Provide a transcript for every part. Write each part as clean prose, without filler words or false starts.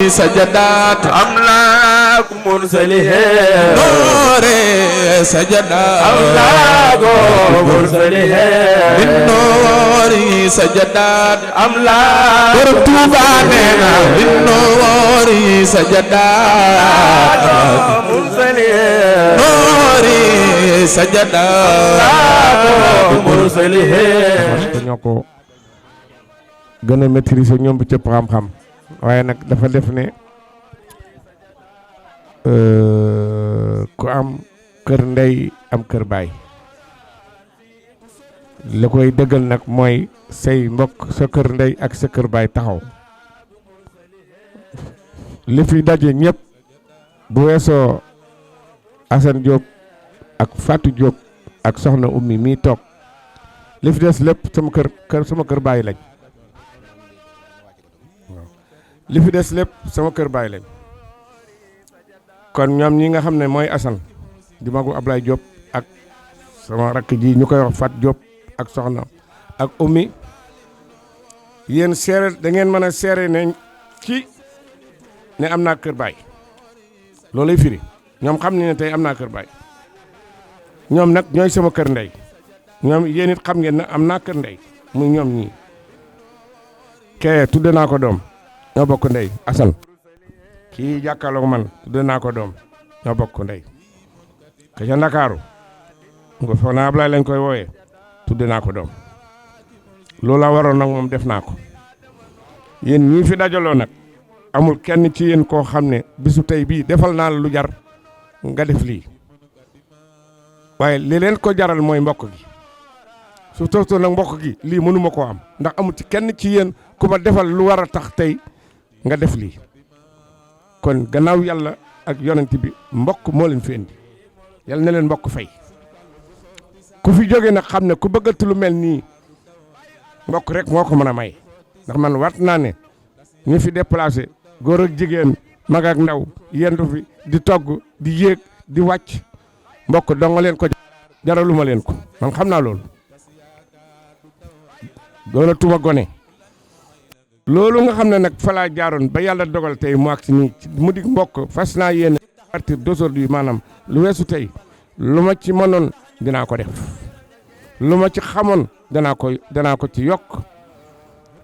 سجدات أملاك مرسله نور سجدات أملاك مرسله بالنور سجدات أملاك برتوباننا بالنور سجدات مرسله نور سجدات أملاك مرسله ñoo ko gën a maîtriser ñoom bi cëpp xam-xam waaye nag dafa def ne ku am kër ndey am kër baay li koy dëggal nag mooy say mbokk sa kër ndey ak sa kër baay taxaw li fi daje ñëpp bu weesoo Assane Diop ak Fatou Diop ak soxna Ummi mii toog li fi des lépp sama kër baay lañ li fi des lépp sama kër baay lañ kon ñoom ñi nga xam ne mooy Assane di magu Ablaye Diop ak sama rakk ji ñu koy wax Fat Diop ak soxna ak Oumy yéen seere da ngeen mën a seere ne ci ne am naa kër baay loolay firi ñoom xam ne tey am naa kër baay ñoom nag ñooy sama kër ndey ñoom yéen it xam ngeen ne am naa kër ndey muy ñoom ñii kee tudde naa ko doom ñoo bokk ndey Assane kii jàkkaarloog man tudde naa ko doom ñoo bokk ndey ka ca Ndakaaru nga foog naa Ablaye lañ koy wooyee tudde naa ko doom loolu la waroon nag moom def naa ko yéen ñii fi dajaloo nag amul kenn ci yéen koo xam ne bisu tey bii defal naa la lu jar nga def lii waaye li leen ko jaral mooy mbokk gi su toogtoon nag mbokk gi lii mënuma koo am ndax amul ci kenn ci yéen ku ma defal lu war a tax tey nga def lii kon gannaaw yàlla ak yonent bi mbokk moo leen fi indi yàlla na leen mbokk fay ku fi jóge nag xam ne ku bëggati lu mel nii mbokk rek moo ko mën a may ndax man wat naa ne ñu fi déplacé góor ak jigéen mag ak ndaw yendu fi di togg di yéeg di wàcc mbokk donga leen ko jaraluma leen ko man xam naa loolu doona tuma gone loolu nga xam ne nag fa laa jaaroon ba yàlla dogal tey mu agsi nii mu di mbokk fas naa yéene à partir d'aujourd'hui maanaam lu weesu tey lu ma ci mënoon dinaa ko def lu ma ci xamoon danaa ko ci yokk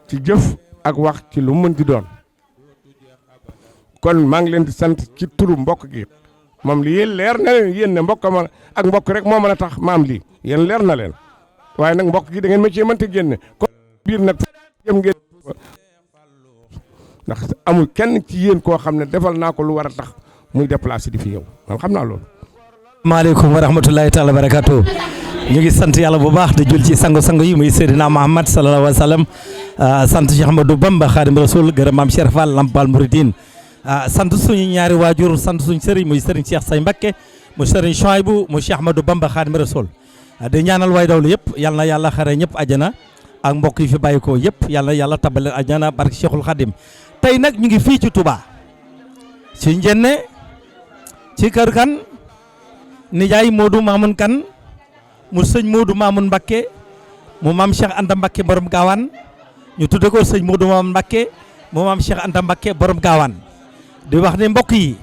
ci jëf ak wax ci lu mën di doon kon maa ngi leen di sant ci turu mbokk gi moom li yéen leer na leen yéen ne mbokk ma ak mbokk rek moo mën a tax maam lii yéen leer na leen waaye nag mbokk gi da ngeen ma cee mënta génne kon biir nag jëm ngeen ndax amul kenn ci yéen koo xam ne defal naa ko lu war a tax muy déplacé di fi yow man xam naa loolu. maaleykum wa rahmatulahi taala wa barakatu ñu ngi sant yàlla bu baax di jul ci sangu-sangu yi muy Seydina Muhammad sallallahu alayhi wa sallam sant Cheikh Ahmadou Bamba Khadim Rasoul gërëm maam Cheikh Fall Lampal Mouridine sant suñu ñaari waajur sant suñu sëriñ muy sëriñ Cheikh Say Mbacké mu sëriñ Chouaïbou mu Cheikh Ahmadou Bamba Khadim Rasoul di ñaanal way dawlu yëpp yal na yàlla xare ñëpp ajana ak mbokk yi fi bàyyi ko yëpp yal na yàlla tabale ajana barke Cheikhul Khadim tey nag ñu ngi fii ci Touba ci njenne ci kër kan nijaay Modou Mamoun kan mu sëñ Modou Mamoun Mbacké mu maam Cheikh Anta Mbacké borom gaawaan ñu tudde ko sëñ Modou Mamoun Mbacké mu maam Cheikh Anta Mbacké borom gaawaan di wax ni mbokk yi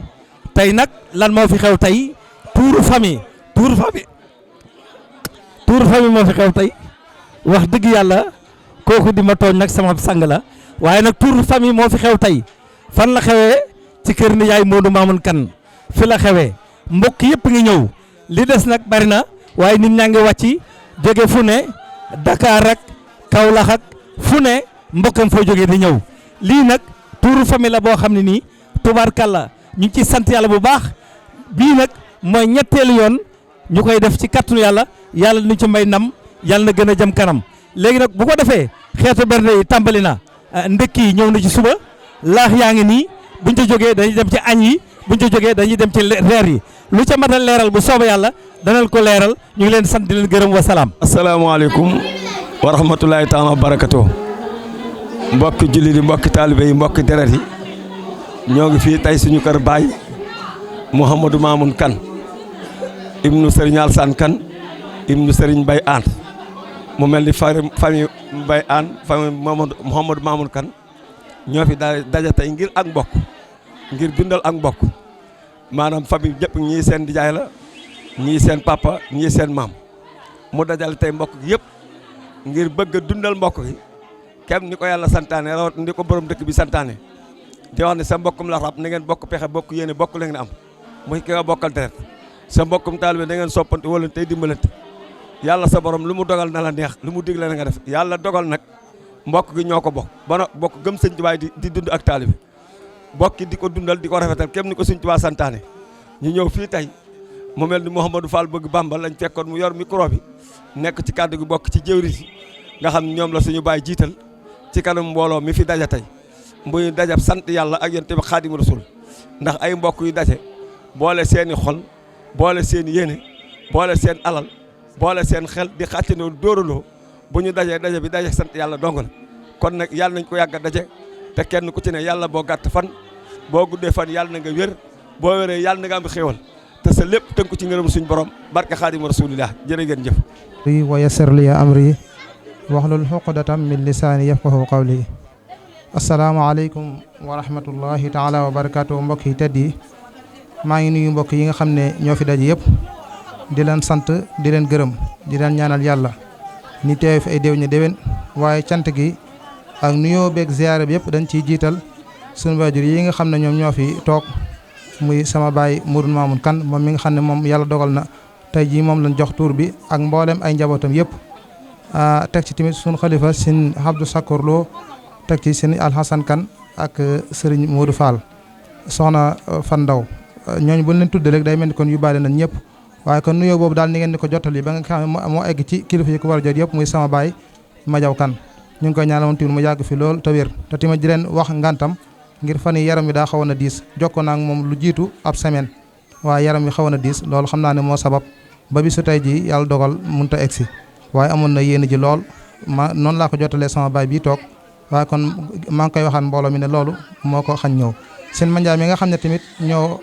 tey nag lan moo fi xew tey tuuru famille moo fi xew tey wax dëgg yàlla kooku di ma tooñ nag sama sang la waaye nag tuuru famille moo fi xew tey fan la xewee ci kër ni yaay Modou Mamoun kan fi la xewee mbokk yëpp ngi ñëw li des nag bari na waaye nit ñaa ngi wàcc jóge fu ne Dakar ak Kaolack ak fu ne mbokkam foo jógee di ñëw lii nag tuuru famille la boo xam ne nii tubaarkàlla ñu ngi ci sant yàlla bu baax bii nag mooy ñetteelu yoon ñu koy def ci kattanu yàlla yàlla nu ci may ndam yàlla na gën a jëm kanam léegi nag bu ko defee xeetu bernde yi tàmbali na ndekki yi ñëw na ci suba laax yaa ngi nii buñ ca jógee dañuy dem ci añ yi buñ ca jógee dañuy dem ci reer yi lu ca mat a leeral bu soobee yàlla danañ ko leeral ñu ngi leen sant di leen gërëm wa salaam. asalaamaaleykum wa rahmatulahi taala wa barakatu mbokki jullit yi mbokki taalibe yi mbokki deret yi ñoo ngi fii tey suñu kër baay Mouhamadou Mamoun Kane ibnu Serigne Alsane Kane ibnu Serigne Mbaye Aan mu mel ni famille Mbaye Aan famille Mouhamadou Mamoun Kane ñoo fi daje tey ngir ak mbokk ngir dundal ak mbokk maanaam famille ñëpp ñii seen nijaay la ñii seen papa ñii seen maam mu dajale tey mbokk gi yëpp ngir bëgg a dundal mbokk gi kem ni ko yàlla santaane rawat ni ko borom dëkk bi santaane di wax ne sa mbokkum la rab na ngeen bokk pexe bokk yéene bokk la ngeen am muy ki nga bokkal deret sa mbokkum taalibe na ngeen soppante wala tey dimbalante yàlla sa borom lu mu dogal na la neex lu mu digle na nga def yàlla dogal nag mbokk gi ñoo ko bokk ba bokk gëm sëñ Tuubaa di dund ak taalibe bokki di ko dundal di ko rafetal kem ni ko sëñ Tuubaa santaane ñu ñëw fii tey mu mel ni Mouhamadou Fall bëgg Bamba lañ fekkoon mu yor micro bi nekk ci kàddu gi bokk ci jëwri si nga xam ne ñoom la suñu baay jiital ci kanam mbooloo mi fi daja tey muy dajab sant yàlla ak yonent bi Xaadimu Rasuul ndax ay mbokk yu daje boole seeni xol boole seen yéene boole seen alal boole seen xel di xàccanoo dóoraloo bu ñu dajee daje bi daje sant yàlla dong la kon nag yàlla nañ ko yàgg a daje te kenn ku ci ne yàlla boo gàtt fan boo guddee fan yàlla na nga wér boo wéree yàlla na nga am xéewal te sa lépp tënku ci ngërëm suñu borom barke Xaadimu Rasuulillah jërë ngeen jëf wa yassir li amri wahlul uqdatam min lisaani yafqahu qawli asalaamaaleykum wa rahmatullahi taala wa barakaatu mbokk yi tedd yi maa ngi nuyu mbokk yi nga xam ne ñoo fi daje yëpp di leen sant di leen gërëm di leen ñaanal yàlla ni teew fi ay déwén déwén waaye cant gi ak nuyoo beeg ziyaare bi yëpp dañ ciy jiital sunu waajur yi nga xam ne ñoom ñoo fi toog muy sama baay Mourou Mamoun Kane moom mi nga xam ne moom yàlla dogal na tey jii moom lañ jox tuur bi ak mboolem ay njabootam yëpp teg ci tamit sunu xalifa sin Abdou Sakour Lo teg ci seen Alxasan Kan ak Serigne Modou Fall soxna Fan Ndaw ñooñu bu leen tuddee rek day mel ni kon yóbbaale nañ ñëpp waaye kon nuyoo boobu daal ni ngeen di ko jottali ba nga xam ne moo egg ci kilifa yi ko war a jot yëpp muy sama baay Majaw Kan ñu ngi koy ñaanal woon tamit mu yàgg fi lool te wér te tamit di leen wax ngantam ngir fan yi yaram wi daa xawoon a diis jokkoo naa ak moom lu jiitu ab semaine waaye yaram wi xawoon a diis loolu xam naa ne moo sabab ba bisu tey ji yàlla dogal mënut a egg si waaye amoon na yéene ji lool ma noonu laa ko jottalee sama baay bii toog waaye kon maa ngi koy waxaan mbooloo mi ne loolu moo ko xañ ñëw seen manjaay mi nga xam ne tamit ñoo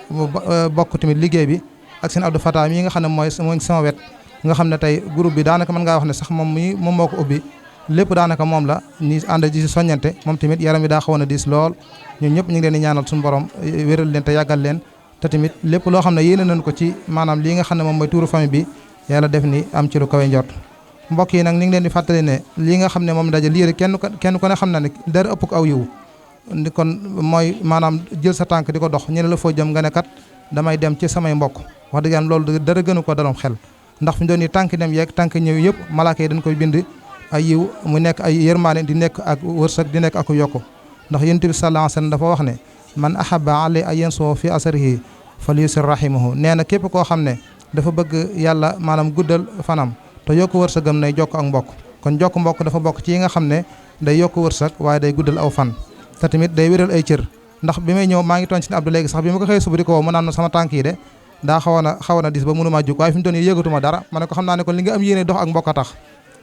bokk tamit liggéey bi ak seen Abdou Fatah mi nga xam ne mooy sama wet nga xam ne tey groupe bi daanaka mën ngaa wax ne sax moom moo ko ubbi lépp daanaka moom la ñi ànd ji si soññante moom tamit yaram bi daa xawoon a diis lool ñun ñëpp ñu ngi leen di ñaanal suñu borom wéral leen te yàggal leen te tamit lépp loo xam ne yéene nañ ko ci maanaam lii nga xam ne moom mooy tuuru famille bi yàlla def ni am ci lu kawe njort mbokk yi nag ñu ngi leen di fàttali ne lii nga xam ne moom daje lii rek kenn ku ne xam na ne dara ëpp ko aw yiw ndi kon mooy maanaam jël sa tànk di ko dox ñu ne la foo jëm nga ne kat damay dem ci samay mbokk wax dëgg yàlla loolu dara gënu ko dalom xel ndax fi mu doon nii tànk dem yeeg tànk ñëw yëpp malaaka yi dañ koy bind ay yiw mu nekk ay yërmaane di nekk ak wërsëg di nekk ak yokku ndax yonent bi sallallahu alayhi wasallam dafa wax ne man ahabba alay ay yansoo fi asarihi falyusir rahimahu nee na képp koo xam ne dafa bëgg yàlla maanaam guddal fanam te yokk wërsëgam nay jokk ak mbokk kon jokk mbokk dafa bokk ci yi nga xam ne day yokk wërsëg waaye day guddal aw fan te tamit day wéral ay cër ndax bi may ñëw maa ngi toon ci ne Abdou léegi sax bi ma ko xëy suba di ko woo mu naan na sama tànk yi de daa xawoon a dis ba mënumaa jóg waaye fi mu toon yi yëgatuma dara ma ne ko xam naa ne kon li nga am yéene dox ak mbokk a tax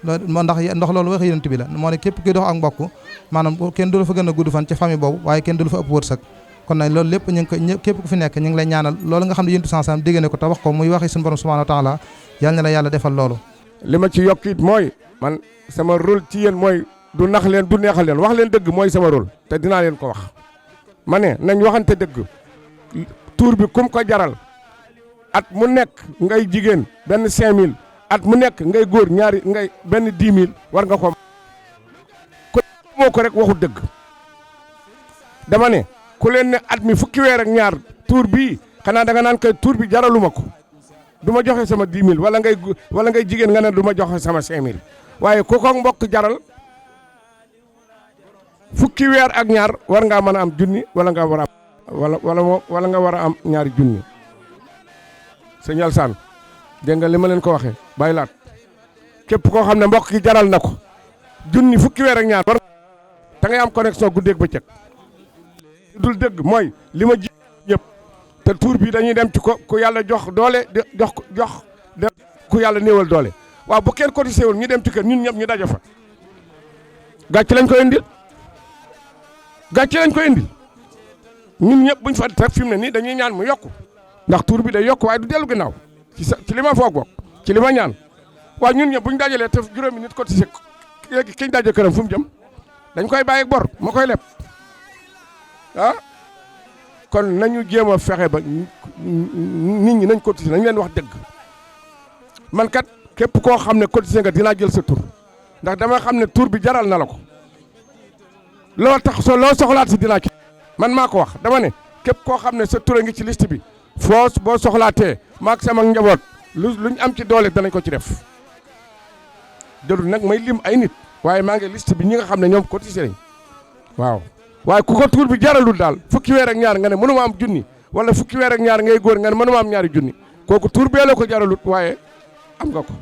ndax loolu wax yonent bi la moo ne képp kuy dox ak mbokk maanaam kenn du la fa gën a gudd fan ci famille boobu waaye kenn du la fa ëpp wërsëg kon nag loolu lépp ñu ngi ko képp ku fi nekk ñu ngi lay ñaanal loolu nga xam ne yonent sansam dégg ne ko te wax ko muy waxi suñu borom subhanahu wa taala yàlla na la yàlla defal loolu li ma ci yokk it mooy man sama rôle ci yéen mooy du nax leen du neexal leen wax leen dëgg mooy sama rôle te dinaa leen ko wax ma ne nañ waxante dëgg tuur bi kum ko jaral at mu nekk ngay jigéen benn 5000 at mu nekk ngay góor ñaari ngay benn 10 000 war nga ko ko moo ko rek waxu dëgg dama ne ku leen ne at mi fukki weer ak ñaar tuur bii xanaa da nga naan kay tuur bi jaraluma ko du ma joxe sama 10 000 wala ngay jigéen nga ne du ma joxe sama 5000 waaye ku ko mbokk jaral fukki weer ak ñaar war ngaa mën a am junni wala nga war a am wala nga war a am ñaari junni sëñ Alsaan dégg nga li ma leen ko waxee bàyyi laat képp koo xam ne mbokk gi jaral na ko junni fukki weer ak ñaar war te ngay am connexion guddeeg bëccëg dul dëgg mooy li ma ji ñëpp te tuur bi dañuy dem ci ko ku yàlla jox doole jox ku yàlla néewal doole waaw bu kenn cotisé woon ñu dem ci kër ñun ñëpp ñu daje fa gàcc lañ ko indil ñun ñëpp buñ fa te fi mu ne nii dañuy ñaan mu yokku ndax tuur bi day yokk waaye du dellu ginnaaw ci li ma foog bokk ci li ma ñaan waaye ñun ñëpp buñ dajalee te juróomi nit cotisé léegi kiñ daje këram fu mu jëm dañ koy bàyyi bor ma koy leb ah kon nañu jéem a fexe ba nit ñi nañ cotiser nañ leen wax dëgg man kat képp koo xam ne cotiser nga dinaa jël sa tur ndax dama xam ne tur bi jaral na la ko loo tax loo soxlaat si dinaa ci man maa ko wax dama ne képp koo xam ne sa tur a ngi ci liste bi boo soxlaatee maak sama njaboot luñ am ci doole danañ ko ci def jëlul nag may lim ay nit waaye maa ngi liste bi ñi nga xam ne ñoom cotisé nañ waaw waaye ku ko tur bi jaralul daal fukki weer ak ñaar nga ne mënuma am junni wala fukki weer ak ñaar ngay góor nga ne mënuma am ñaari junni kooku tur bee la ko jaralut waaye am nga ko